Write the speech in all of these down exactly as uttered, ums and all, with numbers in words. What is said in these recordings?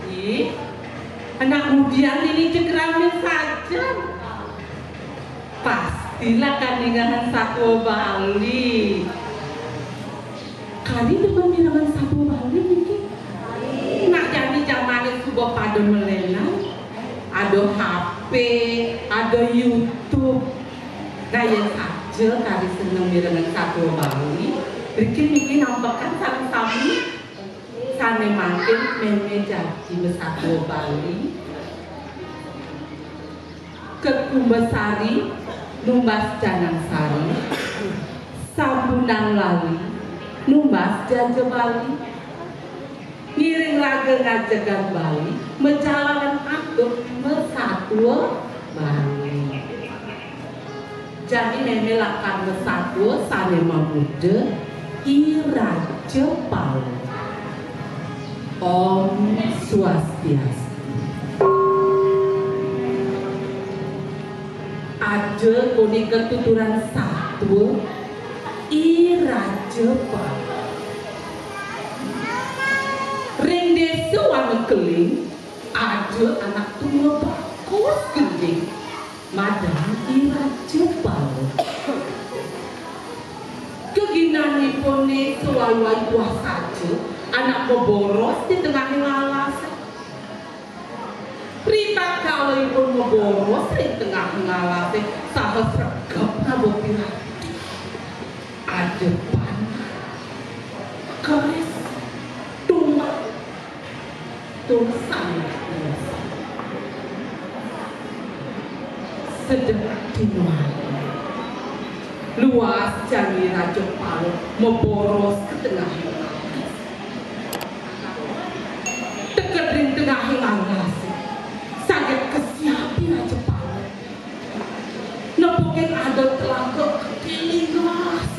Ih, anak mudian ini cekeramen saja. Pastilah kaningahan satua Bali. Kari demen mirengang satua Bali niki. Nah, jani jamane suba pada melenan, ada H P, ada YouTube. Nah, yen saja kari seneng mirengang satua Bali, riki niki nampekan sareng sami. Sane mangkin meme jagi masatua Bali. Kekumbasari numbas Janang Sari, Sabunang Lali numbas Jaja Bali. Ngiring raga ngajegang Bali, majalaran antuk masatua Bali. Jani meme lakar masatua sane mamuda I Raja Pala. Om Swastiastu. Ada punika tuturan satua I Raja Pala. Ring desa Wanakeling ada anak tunggal bagus gending. Madan I Raja Pala. Geginanipune sawai-wai buah saja anak maboros di tengahing alas. Ritatkala ipun maboros ring tengahing alase saha sregep ngaba piranti. Ada panah, keris, tumbak, tur sandal biasa. Sedek dina wali. Luas jani Raja Pala maboros ka tengahing alas. Teked ring tengahing alas, saget kesiab I Raja Pala. Nepukin ada telaga kekeliling gelas.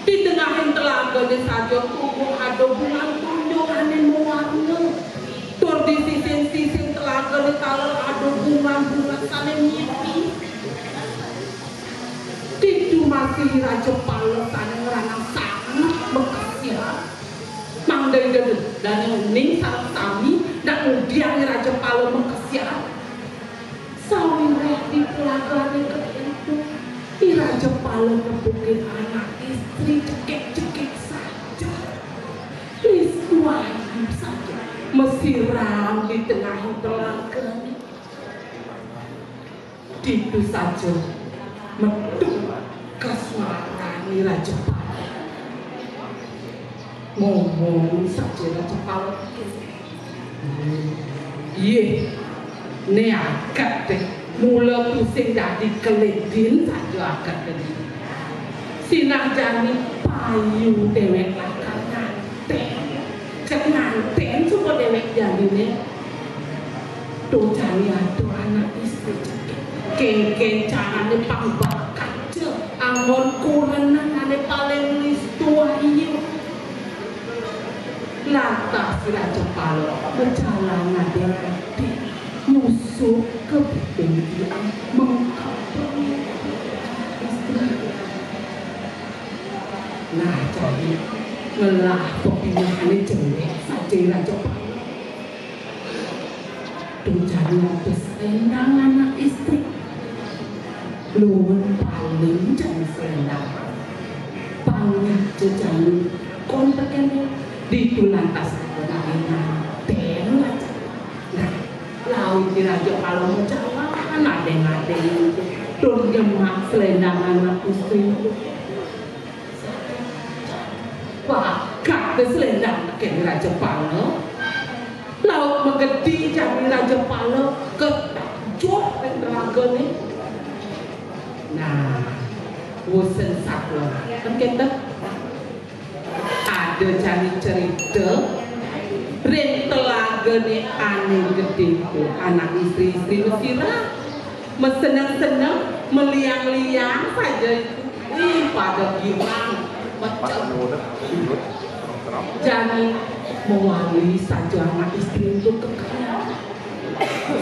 Di tengahing telagane saja tubuh ada bungan tunjung ane mawarna. Tur di sisin-sisin telagane taler ada bungan-bungan sane nyipi. Ditu masih Raja Pala sane ngranang sanget makesiab. Mangda Ida dane uning sareng sami, nak ngudiang Raja Pala makesiab. Sawiréh di telagane kento, I Raja Pala nepukin anak istri jegég-jegég saja. Lis wayu saja masiram di tengahing telagane. Ditu saja metu kasuarane Raja Pala. Ngomong saja Raja Pala. Yeh, ne aget deh. Mula tusing dadi keledin saja aget deh. Sinah jani payu dewek lakar nganten. Cek nganten suba dewek janine. Tuh jani aduh anak istri cek. Kengken carane pang bakat cek. Anggon kurenan ane paling lis tua iya. Lantas Raja Pala majalan ngadeg-adeg nyusup ka bebingkian mengkebeng istri. Nah, jani ngelah pepinehane jelek saja Raja Pala. Tuh jani ada selendang anak istri. Luwih paling jani selendang. Pangnya jejani kontekene ditu lantas aku nanging nganten aja. Nah, laut di Raja Pala majalan adeng-adeng tur nyemak selendang anak istri. Pakat deh selendang tekén Raja Pala. Laut magedi jani Raja Pala ketajuh ring telagane. Nah, wusan satua. Kan kénten. Ada jani cerita ring telagane ane gedé anak istri-istri masiram. Meseneng-seneng, meliang-liang saja itu. Ih, pada girang. Mecek. Jani mewali saja anak istri itu kekal.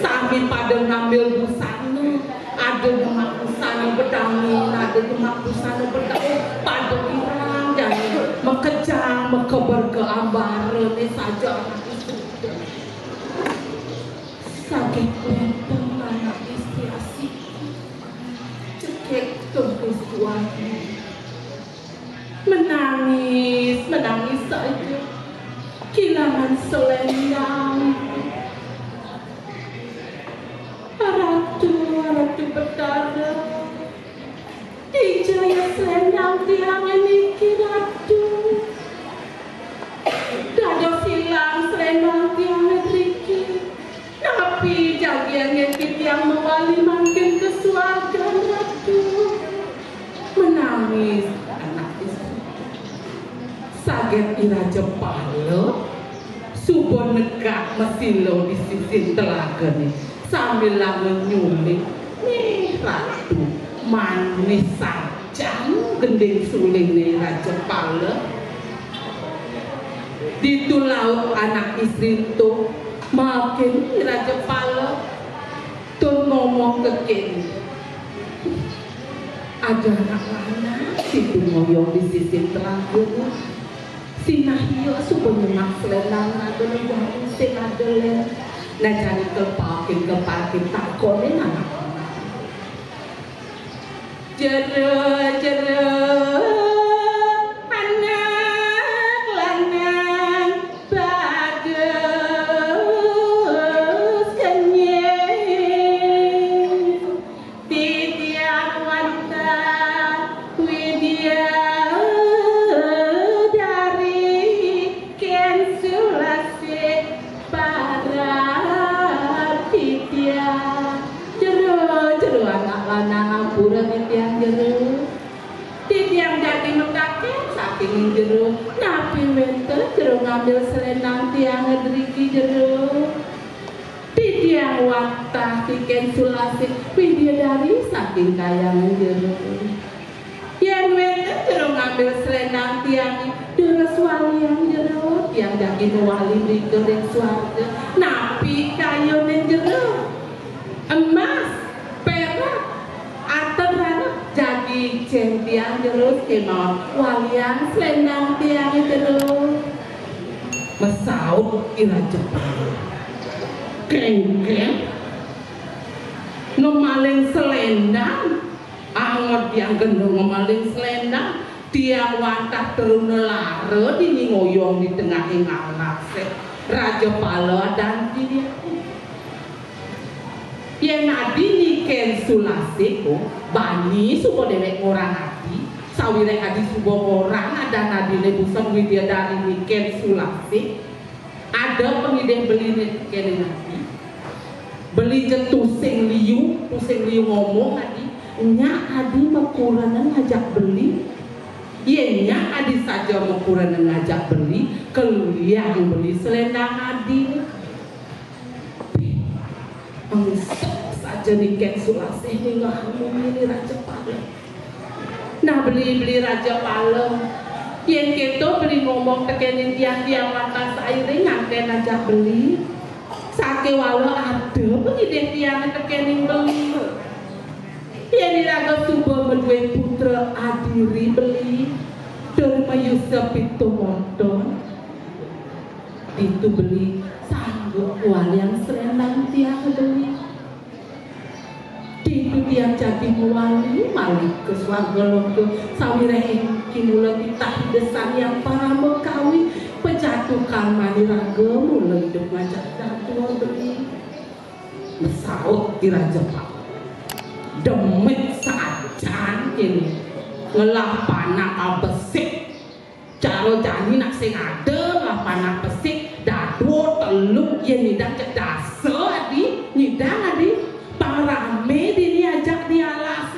Sami pada ngambil busana. Ada demak busana bedangin, ada demak busana bedangin. Pada girang jani mekejang, mekeber ke ambara ni saja anak istri itu. Saget wénten anak istri asih. Cekek tembus tuannya. Menangis, menangis saja. Kehilangan selendang. Ratu, Ratu Betara. Dija ya selendang tiang niki, Ratu. Dados ilang selendang tiang niki. Napi jagi anggen titiang mewali mangkin ke suargan, Ratu? Menangis anak istri. Saget I Raja Pala suba negak masila di sisin telaga ni sambil lamun nyuling. Nih, Ratu, manis sajan gending suling ni Raja Pala. Ditu laut anak istri tu, makin I Raja Pala tur ngomong kekén. Ada anak lanang situ ngoyong di sisin telaga. Sinah ia suba nyemak selendang raga nang sing ada lén. Nah, jani kepakin-kepakin takonin anak lanang. Jero, jero, anak lanang bagus kenying. Titiang wantah widya dari Kén Sulasih parab titiang. Jero, jero anak lanang ampura titiang jero. Titiang jagi makaken saking jero. Napi wénten jero ngambil selendang tiang driki jero? Titiang wantah Kén Sulasih widya dari saking kayangan jero. Yén wénten jero ngambil selendang tiang, durus waliang jero, tiang jagi mewali mrika ring swarga. Napi kayunin jero? Emas, perak, aten rarep, jagi icén tiang jero kémaon waliang selendang tiang jero. Masaut I Raja Pala. Kéngkén ngemaling selendang. Anget tiang gendong ngemaling selendang, tiang wantah teruna lara dini ngoyong di tengahing alasé. Raja Pala dan dini. Yén adi Ni Kén Sulasih, bani suba déwék ngorang adi, sawiréh adi suba ngorang adan adiné busan widya dari Ni Kén Sulasih. Ada pangidih beliné kéné napi? Beli ja tusing liu, tusing liu ngomong adi, nyak adi makurenan ngajak beli. Yén nyak adi saja makurenan ngajak beli, keliang beli selendang adi. Angsek saja Ni Kén Sulasih ningeh munyiné Raja Pala. Nah, beli-beli Raja Pala. Yén kéto beli ngomong tekéning tiang, tiang wantah sairing nganten ajak beli. Sakéwala ada pangidih tiang tekéning beli. Yén iraga suba madué putra adiri beli, tur mayusa pitu motor. Ditu beli sanggup waliang selendang tiang beli. Ditu tiang jagi mawali malih ka swarga loka, sawiréh ing kinula titah Ida Sang Hyang Parama Kawi, pajatu karmané raga mula idup ngajak datua beli. Masaut I Raja Pala. Demit sajan kéné. Ngelah panak abesik. Cara jani nak sing ada ngelah panak besik, dadua, telu, yén nyidang cék dasa adi, nyidang adi. Pang ramé dini ajak di alas.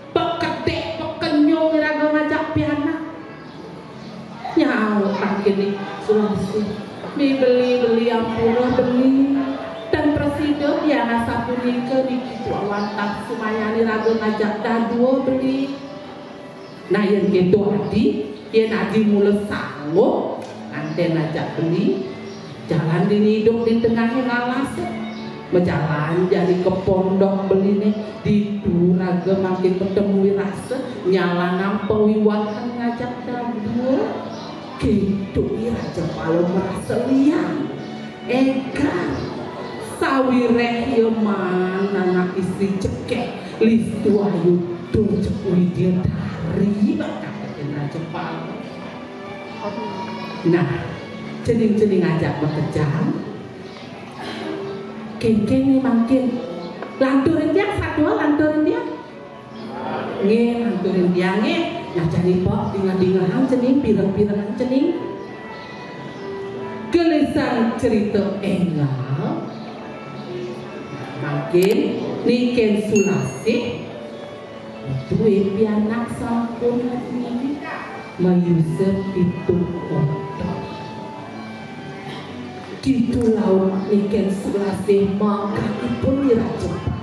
Pekedék, pekenyung iraga ngajak pianak. Nyaut mangkin Ni Sulasih. Ni beli, beli ampura beli. Tan prasida tiang asapunika Ni Wantah sumayani raga ngajak dadua beli. Nah, yén kéto adi, yén adi mula sanggup, nganten ajak beli, jalan dini idup di tengahé alas. Majalan jani ka pondok beliné, ditu raga mangkin matemui rasa, nyalanang pawiwahan ngajak dadua. Kéto I Rajapala marasa liang. Énggal, sawiréh ia maan anak istri cekék, listu ayu tur jeg widya dari bakal tekén Rajapala. Nah, cening-cening ajak makejang. Kéngkén né mangkin. Lanturin tiang satua, lanturin tiang. Nggih, lanturin tiang nggih. Nah, jani pok dingeh-dingehang cening, pireng-pirengang cening. Gelisan cerita énggal. Mangkin Ni Kén Sulasih dué pianak sampun mayusa pitu ontok. Ditu laut Ni Kén Sulasih mangkahipun I Rajapala.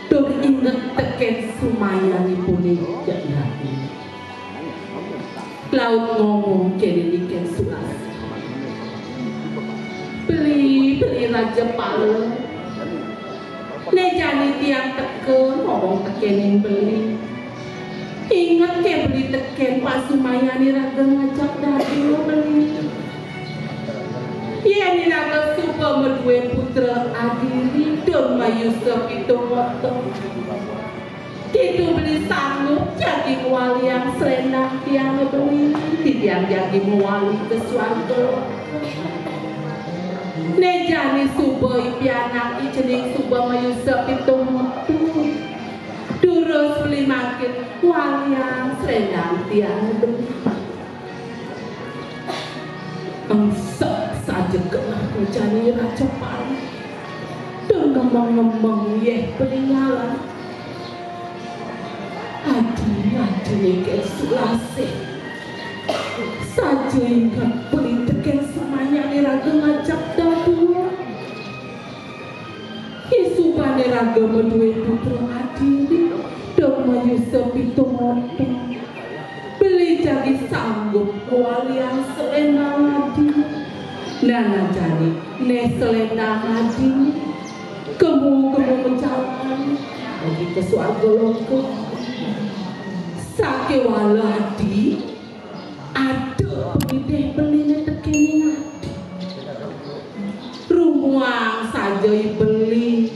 Tur inget tekén sumayanipuné jak Ratu. Laut ngomong kéné Ni Kén Sulasih. Beli, beli Rajapala. Né jani tiang teka ngomong tekéning beli. Inget ké beli tekén pasumayan iraga ngajak dadua beli. Yén iraga suba madué putra adiri tur mayusa pitung ontok. Ditu beli sanggup jagi ngwaliang sléndang tiangé beli, titiang jagi mawali ka swarga. Né jani suba I Pianak I cening suba mayusa pitung metu. Durus beli mangkin ngwaliang sléndang tiangé beli. Engsek saja genah jani Rajapala. Tur ngemeng-ngemeng yéh beli ngalah. Adi, adi Ni Kén Sulasih. Saja inget beli tekén sumayané raga ngajak dadua. Isubané raga madué putra adiri, tur mayusa pitung ontok. Beli jagi sanggup ngwaliang sléndang adiri. Nah, nah jani, né sléndang adiri. Kemu-kemu majalan, lagi ka swarga loka. Sakéwala adi, ada pangidih beliné tekéning adi. Rumuang saja I Beli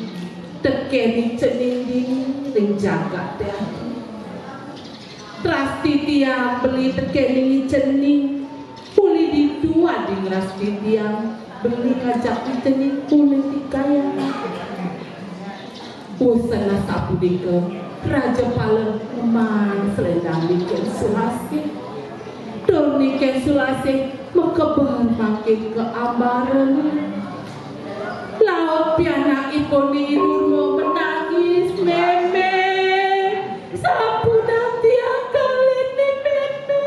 tekén I cening dini ring jagaté adi. Rastitiang beli tekéning I cening. Uli ditu adi ngrastitiang beli ngajak I cening uli tikayang. Wusan asapunika, Rajapala ngemang sléndang Ni Kén Sulasih. Tur Ni Kén Sulasih makeber mangkin ka ambarané. Laut pianakipun Ni Durma menangis, "Mémé, sampunang tiang kaliné, Mémé.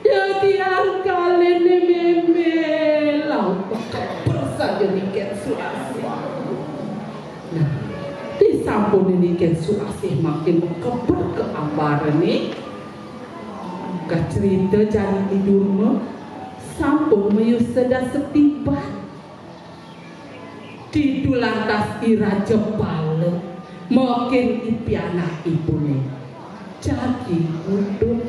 Duh tiang kaliné, Mémé." Laut makeber saja Ni Kén Sulasih. Nah, disampun Ni Kén Sulasih mangkin makeber ka ambarané. Kacerita jani I Durma sampun mayusa dasa tiban. Ditu lantas I Rajapala mangkin I pianakipuné jagi nguduk.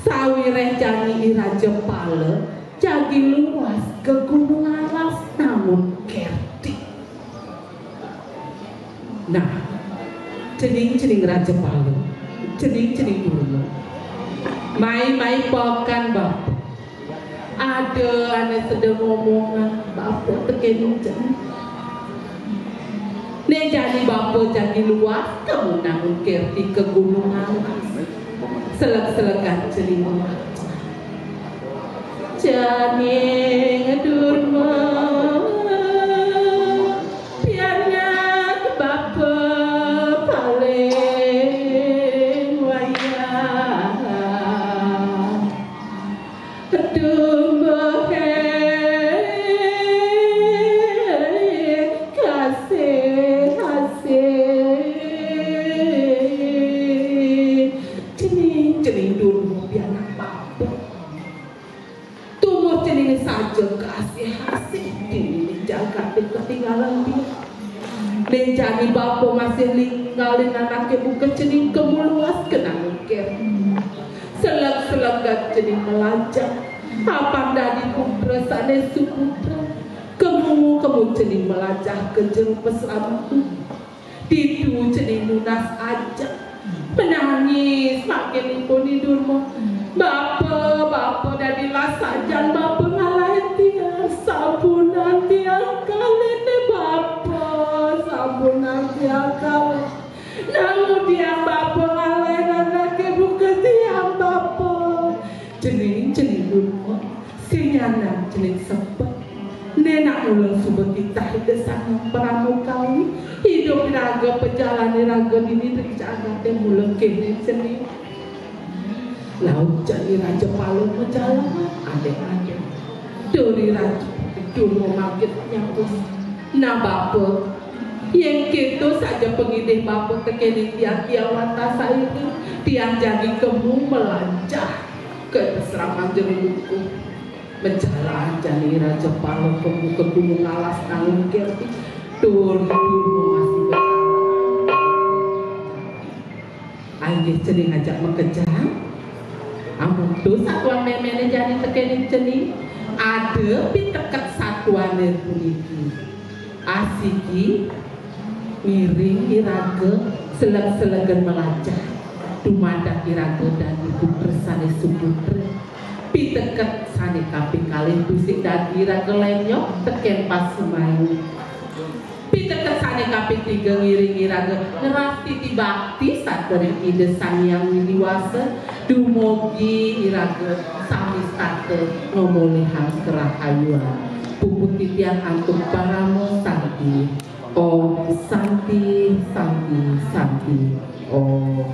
Sawiréh jani I Rajapala jagi luas ka Gunung Alas nangun kerti. Nah, cening-cening Rajapala, cening-cening Durma. Mai-mai pakan bapa. Ada ané sedeng ngomongang bapa tekéning cening. Né jani bapa jagi luas, kemu nangun kerti ka Gunung Alas. Selek-selekan cening. Cening Durma, pianak bapa paling wayah. Tumbuhé kasih. Dén jani bapa masih ninggalin anaké buka cening kemu luas kenang ukir. Seleg-selegan cening melajah. Apang dadi putra sané suputra. Kemu-kemu cening melajah ka jero pasraman. Ditu cening nunas ajeng. Menangis makin ipun I Durma. Bapa, bapa dadi lasajan bapa ngalahin tiang. Sampunang tiang kalih né bapa. Sampunang tiang kalih. Namun tiang bapa ngalahin anaké buka tiang bapa. Cening, cening Durma. Sing nyandang cening sepet. Né nak mula suba titah Ida Sang Hyang Parama Kawi. Idup iraga, pajalan iraga dini ring jagaté mula kéné cening. Laut jani Raja Pala majalan, adék-adék. Duri Raja Durma mangkit nyampus. Nah bapa, yén kéto saja pangidih bapa tekéning tiang, tiang wantah saireng, tiang jagi kemu melajah ka pasraman jero buka. Majalan jani Raja Pala kemu ka gunung alas ngalungkir. Tur Durma masih berjalan. Inggih cening ajak makejang. Amonto satuan méméné jani tekéning cening, ada piteket satuané puniki. Asiki ngiring iraga seleg-selegan melajah. Dumadak iraga dadi putra sané suputra. Piteket sané kaping kalih tusing dadi iraga lenyok tekén pasemayu. Piteket sané kaping tiga ngiring iraga ngrastiti bakti sareng Ida Sang Hyang Widi Wasa, dumugi iraga sami setata ngamolihang karahayuan. Puput titiang antuk parama santi. Om Santi, Santi, Santi. Om.